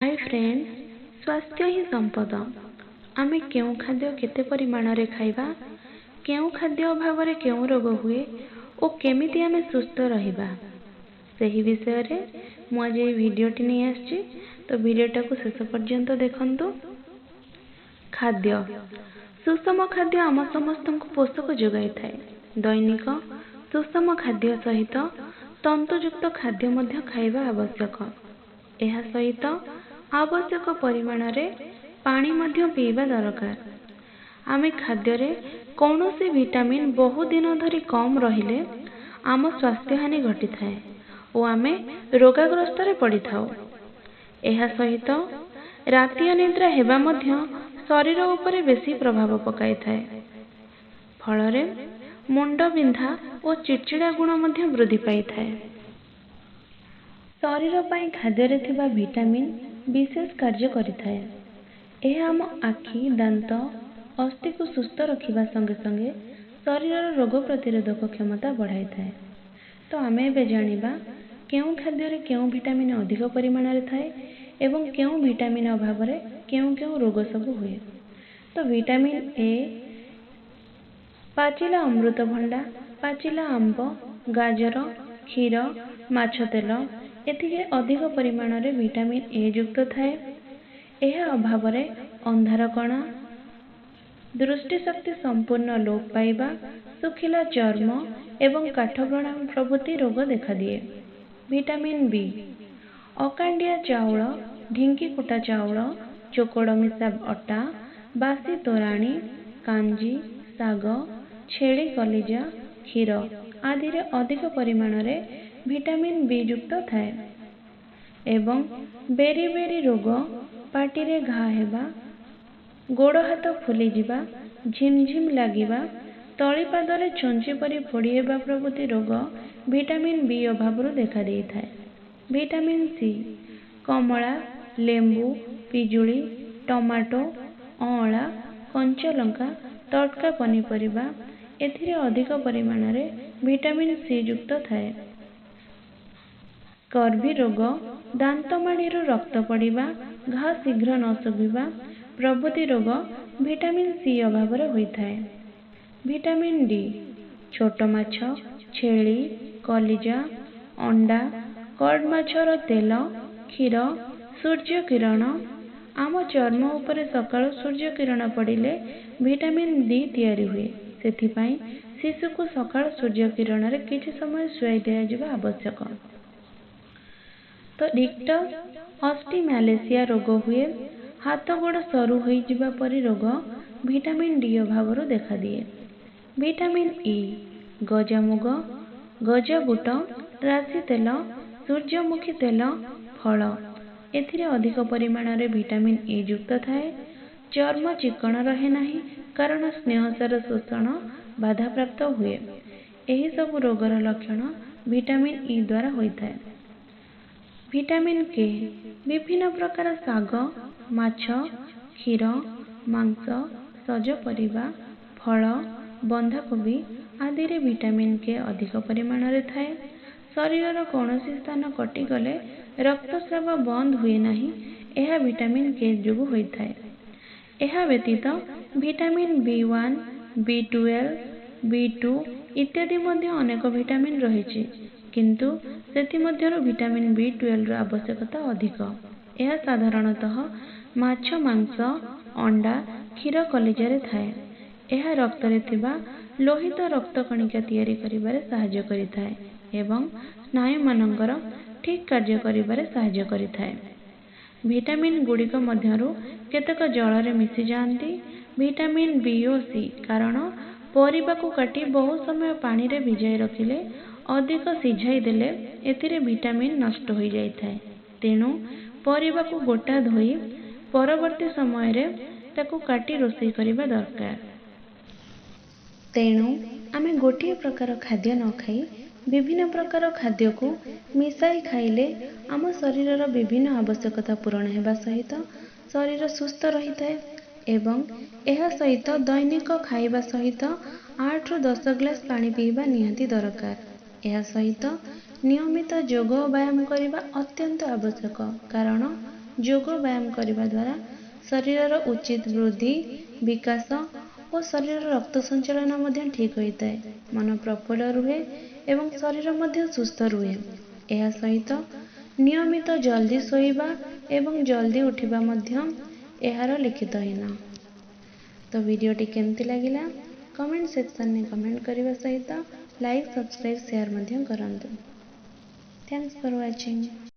ହାଏ friends, ସ୍ୱାସ୍ଥ୍ୟ ହିଁ ସମ୍ପଦ। ଆମେ କେଉଁ ଖାଦ୍ୟ କେତେ ପରିମାଣରେ ଖାଇବା, କେଉଁ ଖାଦ୍ୟ ଅଭାବରେ କେଉଁ ରୋଗ ହୁଏ ଓ କେମିତି ଆମେ ସୁସ୍ଥ ରହିବା, ସେହି ବିଷୟରେ ମୁଁ ଆଜି ଏହି ଭିଡ଼ିଓଟି ନେଇ ଆସିଛି। ତ ଭିଡ଼ିଓଟାକୁ ଶେଷ ପର୍ଯ୍ୟନ୍ତ ଦେଖନ୍ତୁ। ଖାଦ୍ୟ, ସୁଷମ ଖାଦ୍ୟ ଆମ ସମସ୍ତଙ୍କୁ ପୋଷକ ଯୋଗାଇଥାଏ। ଦୈନିକ ସୁଷମ ଖାଦ୍ୟ ସହିତ ତନ୍ତୁଯୁକ୍ତ ଖାଦ୍ୟ ମଧ୍ୟ ଖାଇବା ଆବଶ୍ୟକ। ଏହା ସହିତ ଆବଶ୍ୟକ ପରିମାଣରେ ପାଣି ମଧ୍ୟ ପିଇବା ଦରକାର। ଆମେ ଖାଦ୍ୟରେ କୌଣସି ଭିଟାମିନ୍ ବହୁ ଦିନ ଧରି କମ୍ ରହିଲେ ଆମ ସ୍ୱାସ୍ଥ୍ୟହାନି ଘଟିଥାଏ ଓ ଆମେ ରୋଗାଗ୍ରସ୍ତରେ ପଡ଼ିଥାଉ। ଏହା ସହିତ ରାତି ଅନିଦ୍ରା ହେବା ମଧ୍ୟ ଶରୀର ଉପରେ ବେଶୀ ପ୍ରଭାବ ପକାଇଥାଏ, ଫଳରେ ମୁଣ୍ଡବିନ୍ଧା ଓ ଚିଡ଼ଚିଡ଼ା ଗୁଣ ମଧ୍ୟ ବୃଦ୍ଧି ପାଇଥାଏ। ଶରୀର ପାଇଁ ଖାଦ୍ୟରେ ଥିବା ଭିଟାମିନ୍ ବିଶେଷ କାର୍ଯ୍ୟ କରିଥାଏ। ଏହା ଆମ ଆଖି, ଦାନ୍ତ, ଅସ୍ଥିକୁ ସୁସ୍ଥ ରଖିବା ସଙ୍ଗେ ସଙ୍ଗେ ଶରୀରର ରୋଗ ପ୍ରତିରୋଧକ କ୍ଷମତା ବଢ଼ାଇଥାଏ। ତ ଆମେ ଏବେ ଜାଣିବା କେଉଁ ଖାଦ୍ୟରେ କେଉଁ ଭିଟାମିନ୍ ଅଧିକ ପରିମାଣରେ ଥାଏ ଏବଂ କେଉଁ ଭିଟାମିନ୍ ଅଭାବରେ କେଉଁ କେଉଁ ରୋଗ ସବୁ ହୁଏ। ତ ଭିଟାମିନ୍ ଏ ପାଚିଲା ଅମୃତଭଣ୍ଡା, ପାଚିଲା ଆମ୍ବ, ଗାଜର, କ୍ଷୀର, ମାଛ ତେଲ ଏଥିରେ ଅଧିକ ପରିମାଣରେ ଭିଟାମିନ୍ ଏ ଯୁକ୍ତ ଥାଏ। ଏହା ଅଭାବରେ ଅନ୍ଧାର କଣା, ଦୃଷ୍ଟିଶକ୍ତି ସମ୍ପୂର୍ଣ୍ଣ ଲୋପ ପାଇବା, ଶୁଖିଲା ଚର୍ମ ଏବଂ କାଠବ୍ରଣ ପ୍ରଭୃତି ରୋଗ ଦେଖାଦିଏ। ଭିଟାମିନ୍ ବି ଅକାଣ୍ଡିଆ ଚାଉଳ, ଢିଙ୍କି କୁଟା ଚାଉଳ, ଚୋକଡ଼ ମିଶା ଅଟା, ବାସି ତୋରାଣି, କାଞ୍ଜି, ଶାଗ, ଛେଳି କଲିଜା, କ୍ଷୀର ଆଦିରେ ଅଧିକ ପରିମାଣରେ ଭିଟାମିନ୍ ବି ଯୁକ୍ତ ଥାଏ। ଏବଂ ବେରି ବେରି ରୋଗ, ପାଟିରେ ଘା ହେବା, ଗୋଡ଼ ହାତ ଫୁଲିଯିବା, ଝିମଝିମ ଲାଗିବା, ତଳିପାଦରେ ଛୁଞ୍ଚି ପରି ଫୋଡ଼ି ହେବା ପ୍ରଭୃତି ରୋଗ ଭିଟାମିନ୍ ବି ଅଭାବରୁ ଦେଖାଦେଇଥାଏ। ଭିଟାମିନ୍ ସି କମଳା, ଲେମ୍ବୁ, ପିଜୁଳି, ଟମାଟୋ, ଅଁଳା, କଞ୍ଚାଲଙ୍କା, ତଟକା ପନିପରିବା ଏଥିରେ ଅଧିକ ପରିମାଣରେ ଭିଟାମିନ୍ ସି ଯୁକ୍ତ ଥାଏ। ସ୍କର୍ଭି ରୋଗ, ଦାନ୍ତମାଢ଼ିରୁ ରକ୍ତ ପଡ଼ିବା, ଘା ଶୀଘ୍ର ନ ଶୁଖିବା ପ୍ରଭୃତି ରୋଗ ଭିଟାମିନ୍ ସି ଅଭାବରେ ହୋଇଥାଏ। ଭିଟାମିନ୍ ଡି ଛୋଟ ମାଛ, ଛେଳି କଲିଜା, ଅଣ୍ଡା, କଡ୍ ମାଛର ତେଲ, କ୍ଷୀର, ସୂର୍ଯ୍ୟ କିରଣ। ଆମ ଚର୍ମ ଉପରେ ସକାଳୁ ସୂର୍ଯ୍ୟ କିରଣ ପଡ଼ିଲେ ଭିଟାମିନ୍ ଡି ତିଆରି ହୁଏ। ସେଥିପାଇଁ ଶିଶୁକୁ ସକାଳ ସୂର୍ଯ୍ୟ କିରଣରେ କିଛି ସମୟ ଶୁଆଇ ଦିଆଯିବା ଆବଶ୍ୟକ। ତ ରିକ୍ଟସ୍, ଅଷ୍ଟିମ୍ୟାଲେସିଆ ରୋଗ ହୁଏ, ହାତ ଗୋଡ଼ ସରୁ ହୋଇଯିବା ପରି ରୋଗ ଭିଟାମିନ୍ ଡି ଅଭାବରୁ ଦେଖାଦିଏ। ଭିଟାମିନ୍ ଇ ଗଜାମୁଗ, ଗଜାବୁଟ, ରାଶି ତେଲ, ସୂର୍ଯ୍ୟମୁଖୀ ତେଲ, ଫଳ ଏଥିରେ ଅଧିକ ପରିମାଣରେ ଭିଟାମିନ୍ ଇ ଯୁକ୍ତ ଥାଏ। ଚର୍ମ ଚିକ୍କଣ ରହେ ନାହିଁ, କାରଣ ସ୍ନେହସାର ଶୋଷଣ ବାଧାପ୍ରାପ୍ତ ହୁଏ। ଏହିସବୁ ରୋଗର ଲକ୍ଷଣ ଭିଟାମିନ୍ ଇ ଦ୍ୱାରା ହୋଇଥାଏ। ଭିଟାମିନ୍ କେ ବିଭିନ୍ନ ପ୍ରକାର ଶାଗ, ମାଛ, କ୍ଷୀର, ମାଂସ, ସଜ ପରିବା, ଫଳ, ବନ୍ଧାକୋବି ଆଦିରେ ଭିଟାମିନ୍ କେ ଅଧିକ ପରିମାଣରେ ଥାଏ। ଶରୀରର କୌଣସି ସ୍ଥାନ କଟିଗଲେ ରକ୍ତସ୍ରାବ ବନ୍ଦ ହୁଏ ନାହିଁ, ଏହା ଭିଟାମିନ୍ କେ ଯୋଗୁଁ ହୋଇଥାଏ। ଏହା ବ୍ୟତୀତ ଭିଟାମିନ୍ ବି 1, ବି 12, ବି 2 ଇତ୍ୟାଦି ମଧ୍ୟ ଅନେକ ଭିଟାମିନ୍ ରହିଛି, କିନ୍ତୁ ସେଥିମଧ୍ୟରୁ ଭିଟାମିନ୍ ବି 12ର ଆବଶ୍ୟକତା ଅଧିକ। ଏହା ସାଧାରଣତଃ ମାଛ, ମାଂସ, ଅଣ୍ଡା, କ୍ଷୀର, କଲିଜାରେ ଥାଏ। ଏହା ରକ୍ତରେ ଥିବା ଲୋହିତ ରକ୍ତ କଣିକା ତିଆରି କରିବାରେ ସାହାଯ୍ୟ କରିଥାଏ ଏବଂ ସ୍ନାୟୁମାନଙ୍କର ଠିକ୍ କାର୍ଯ୍ୟ କରିବାରେ ସାହାଯ୍ୟ କରିଥାଏ। ଭିଟାମିନ୍ ଗୁଡ଼ିକ ମଧ୍ୟରୁ କେତେକ ଜଳରେ ମିଶିଯାଆନ୍ତି, ଭିଟାମିନ୍ ବି ଓ ସି, କାରଣ ପରିବାକୁ କାଟି ବହୁ ସମୟ ପାଣିରେ ଭିଜାଇ ରଖିଲେ, ଅଧିକ ସିଝାଇ ଦେଲେ ଏଥିରେ ଭିଟାମିନ୍ ନଷ୍ଟ ହୋଇଯାଇଥାଏ। ତେଣୁ ପରିବାକୁ ଗୋଟା ଧୋଇ ପରବର୍ତ୍ତୀ ସମୟରେ ତାକୁ କାଟି ରୋଷେଇ କରିବା ଦରକାର। ତେଣୁ ଆମେ ଗୋଟିଏ ପ୍ରକାର ଖାଦ୍ୟ ନ ଖାଇ ବିଭିନ୍ନ ପ୍ରକାର ଖାଦ୍ୟକୁ ମିଶାଇ ଖାଇଲେ ଆମ ଶରୀରର ବିଭିନ୍ନ ଆବଶ୍ୟକତା ପୂରଣ ହେବା ସହିତ ଶରୀର ସୁସ୍ଥ ରହିଥାଏ। ଏବଂ ଏହା ସହିତ ଦୈନିକ ଖାଇବା ସହିତ 8ରୁ 10 ଗ୍ଲାସ୍ ପାଣି ପିଇବା ନିହାତି ଦରକାର। ଏହା ସହିତ ନିୟମିତ ଯୋଗ ଓ ବ୍ୟାୟାମ କରିବା ଅତ୍ୟନ୍ତ ଆବଶ୍ୟକ, କାରଣ ଯୋଗ ବ୍ୟାୟାମ କରିବା ଦ୍ୱାରା ଶରୀରର ଉଚିତ ବୃଦ୍ଧି, ବିକାଶ ଓ ଶରୀରର ରକ୍ତ ସଞ୍ଚାଳନ ମଧ୍ୟ ଠିକ୍ ହୋଇଥାଏ। ମନ ପ୍ରଫୁଲ୍ଲ ରୁହେ ଏବଂ ଶରୀର ମଧ୍ୟ ସୁସ୍ଥ ରୁହେ। ଏହା ସହିତ ନିୟମିତ ଜଲ୍ଦି ଶୋଇବା ଏବଂ ଜଲ୍ଦି ଉଠିବା ମଧ୍ୟ ଏହାର ଲିଖିତହୀନ। ତ ଭିଡ଼ିଓଟି କେମିତି ଲାଗିଲା କମେଣ୍ଟ ସେକ୍ସନରେ କମେଣ୍ଟ କରିବା ସହିତ ଲାଇକ୍, ସବସ୍କ୍ରାଇବ୍, ସେୟାର ମଧ୍ୟ କରନ୍ତୁ। Thanks for watching.